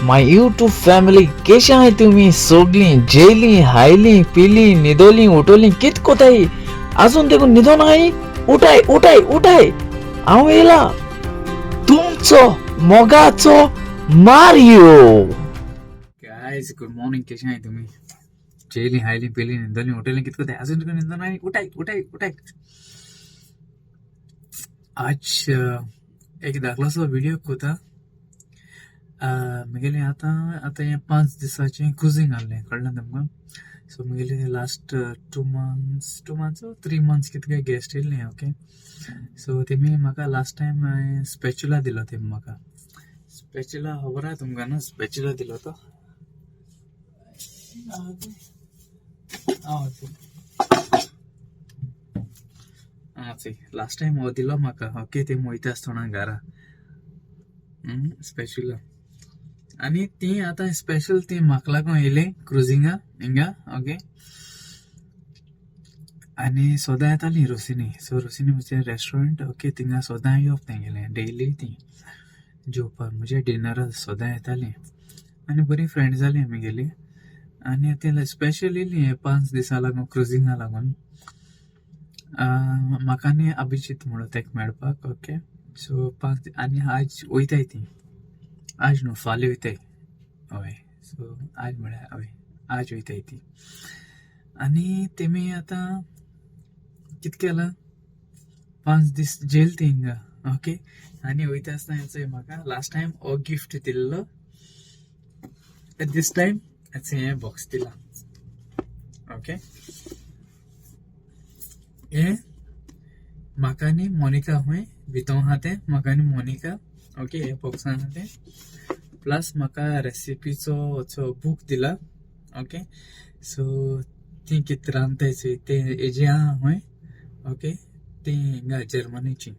My YouTube family, केशे आहाय तुमी सोगलीं? जेयलीं, हायलीं, पिलीं, न्हिदोलीं, उठोलीं, कित कोताय? आजून देखून न्हिदोन आहाय? उठाय, उठाय, उठाय, हांव येयला, तुमचो मोगाचो मारियो. Guys, good morning. केशे आहाय तुमी? जेयलीं, हायलीं, पिलीं, न्हिदोलीं, उठोलीं, कित कोताय? आजून देखून न्हिदोन आहाय? उठाय, उठाय, उठाय. आज एक धाकलोसो व्हिडिओ कोता. म्हगेलें आतां आतां हें 5 दिसाचें क्रुजींग आहलें, कळ्ळें तुमकां? सो म्हगेलें last 2 months, 2 months, 3 months कितके गेस्ट येयल्ले, ओके. सो तेमी म्हाका लास्ट टायम स्पॅच्युला दिलो. तेमी म्हाका स्पॅच्युला, खबर आहा तुमकां न्हू? स्पॅच्युला दिलो तो. आं, आं, लास्ट टायम हो दिलो म्हाका, ओके. ते वयता आसतना घरा स्पॅच्युला. आनी ती आतां स्पेशल ती म्हाका लागून येयली क्रुजिंगा हिंगा, ओके. आनी सदां येताली रोसिनी. सो रोसिनी म्हणजे रेस्टॉरंट, ओके. थिंगा सदां येवप तेंगेलें, डेली ती जेवपाक, म्हणजे डिनराक सदां येताली आनी बरी फ्रेंड जाली आमगेली. आनी ते स्पेशल येयली हे 5 दिसां लागून, क्रुजिंगा लागून, म्हाका आनी अभिजीत म्हणून तेका मेळपाक, ओके. सो 5 आनी आज वयताय ती. आज न्हू, फाल्यां वयताय, हय. सो आज म्हळ्यार, हय, आज वयताय ती. आनी तेमी आतां कित केलां, 5 दीस जेल ती हिंगा, ओके. आनी वयता आसतना हेचो म्हाका लास्ट टायम हो गिफ्ट दिल्लो, दीस टायम हें बॉक्स दिला, ओके. हें म्हाका आनी मोनिका खंय भितर आहा तें, म्हाका आनी मोनिका, ओके. हे बॉक्सान आहा तें. प्लस म्हाका रेसिपीचो असो बूक दिला, ओके. सो ती कितें रांदताय चोय तें हेजें आहा खंय, ओके. ती हिंगा जर्मनीची,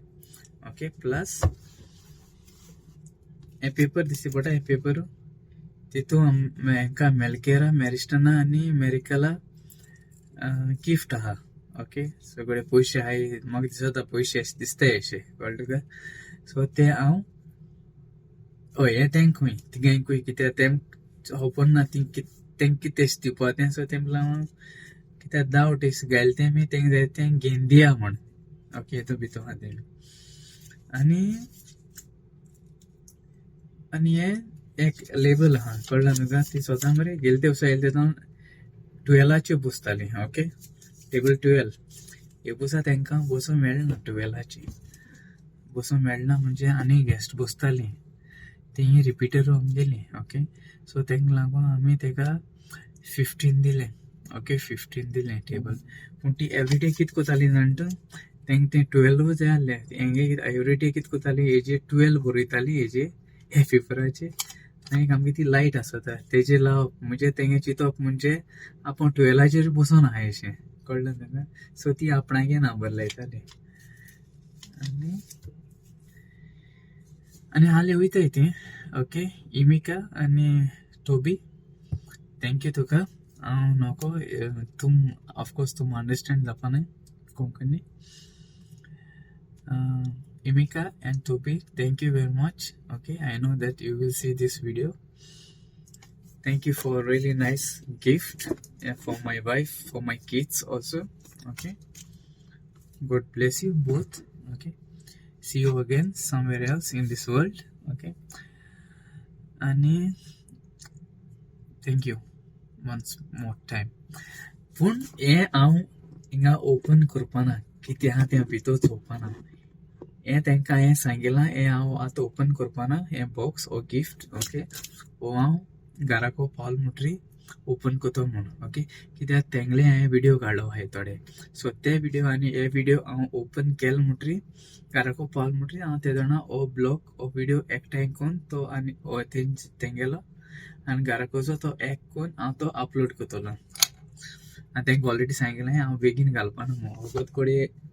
ओके. प्लस हे पेपर दिसता पडटा. हे पेपर तितून हांकां मेलकेरा, मेरिस्टना आनी मेरिकला गिफ्ट आहा, ओके. सगळे पयशे आहाय, म्हाका दिसता पयशे अशे दिसताय अशे, कळ्ळें तुका? सो ते हांव, हय, हें तेंक खंय तिगांकूय, कित्याक तेम खबर ना ती तेंक कितें अशें दिवपा तें. सो तें हांव कित्याक डावट अशें घायलें तें मी तेंक जाय तें घेवन दिया म्हण, ओके. तो भितर आहा तें. आनी आनी हें एक लेबल आहा, कळ्ळें तुका? ती सदां मरे गेले दिवसा येयले तेन्ना 12आचेर बसताली, ओके, टेबल 12. हे बसा तेंकां बसूंक मेळना, 12आचेर बसूंक मेळना, म्हणजे आनी गेस्ट बसतालीं तीं रिपीटर आमगेलीं, ओके. सो तेंका लागून आमी तेका 15 दिलें, ओके, 15 दिलें टेबल. पूण ती एवरीडे कितें करताली जाण तूं? तेंका तें 12 जाय आहलें. हेंगे एवरीडे कितें करताली, हेजेर 12 बरयताली हेजेर, हे पेपराचेर. आनी आमगे ती लायट आसता तेजेर लावप, म्हणजे तेंगे चिंतप म्हणजे आपूण 12आचेर बसून आहा अशें, कळ्ळें तुका? सो ती आपणागे नंबर लायताली. आनी आनी हालीं वयताय ती, ओके. इमिका आनी टोबी, thank you तुका. हांव नको तुम, ऑफकोर्स तुम अंडरस्टँड जावपा न्हय Konkani. Imika and Toby, thank you very much. Okay, I know that you will see this video. Thank you for really nice gift, yeah, for my wife, for my kids also. Okay, God bless you both. Okay, see you again somewhere else in this world. Okay, आणि thank you once more time. पूण हें हांव हिंगा open करपाना, कितें आहा तें भितर चोवपाना. हें तांकां हांवें सांगिलां, हें हांव आतां ओपन करपाना हें बॉक्स हो गिफ्ट, ओके. हो हांव घराको पावल म्हणटरी ओपन करता म्हूण, ओके. कित्याक तेंगले हांवें विडियो काडलो आहाय थोडे. सो ते विडियो आनी हे विडियो हांव ओपन केले म्हणटरी, घराको पावल म्हणटरी हांव ते जाणा हो ब्लॉग, हो विडियो एकठांय करून तो आनी हो तेंच तेंगेलो आनी घराकोचो तो एक करून हांव तो अपलोड करतलो. आनी तांकां ऑलरेडी सांगिल्लें, हांव बेगीन घालपाना म्हूण, वगत कडेन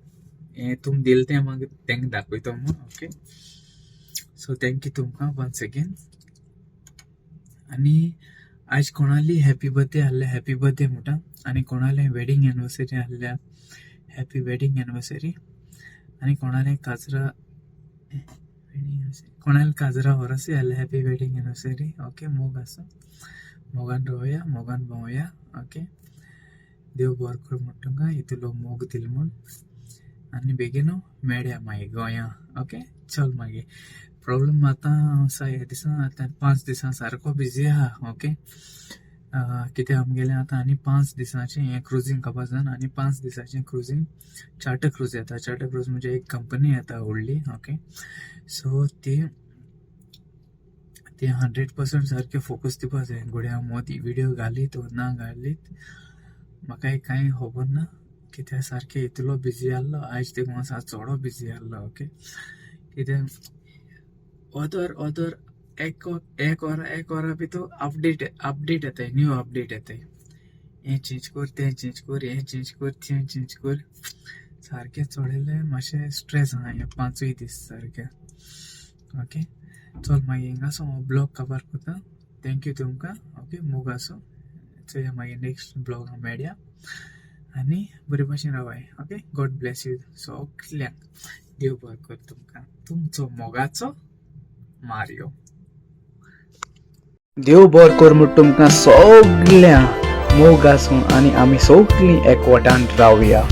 हें तुमी दिलें तें मागीर तांकां दाखयतो म्हूण, ओके. सो thank you तुमकां वन्स अगेन. आनी आयज कोणाली हॅपी बर्थडे आहल्या, हॅपी बर्थडे म्हणटा. आनी कोणाले वेडींग एनिवर्सरी आहल्या, हॅपी वेडींग एनिवर्सरी. आनी कोणाले काजरा वेडींग एनिवर्सरी, कोणाल्या काजरा व्हरोसी जाल्यार हॅपी वेडींग एनिवर्सरी. ओके, मोग आसूं, मोगान रावया, मोगान भोंवया. ओके, देव बरो कर म्हण तुमकां, इतलो मोग दिल म्हूण. आनी बेगीन मेळया मागीर गोंया. ओके, चल मागीर. प्रॉब्लम आतां हांव ह्या दिसा आतां 5 दिसां सारको बिजी आहा. ओके, कित्याक आमगेलें आतां आनी 5 दिसांचें हें क्रुजींग काबार जावन आनी 5 दिसांचें क्रुजींग, चार्टर क्रूज येता. चार्टर क्रूज म्हणजे एक कंपनी येता व्हडली. ओके, सो ती ते 100% सारकें फोकस दिवपा जाय. घोड्या मदीं विडियो घालीत वो ना घालीत, म्हाका कांय खबर ना, कित्याक सारकें इतलो बिजी आहलो आयज देखून आसा, चोडो बिजी आहलो. ओके, कित्याक अदर अदर एक एक वरा एक वरा भितर अपडेट अपडेट येताय, न्यू अपडेट येताय. हें चेंज कर, तें चेंज कर, हें चेंज कर, तें चेंज कर, सारकें चोडलें मातशें स्ट्रेस आहा हे पांचूय दीस सारकें. ओके, चल मागीर हिंगासो हांव ब्लॉग काबार करता. Thank you तुमकां. ओके, मोग आसूं. चोया मागीर नेक्स्ट ब्लॉगान मेळया आनी बरे भाशेन रावाय. ओके, गॉड ब्लेस you सगल्यांक. देव बरो कर तुमकां. तुमचो मोगाचो मारियो. देव बरो कर म्हूण तुमकां सगल्यांक. मोग आसूं आनी आमी सगळीं एकवटान रावया.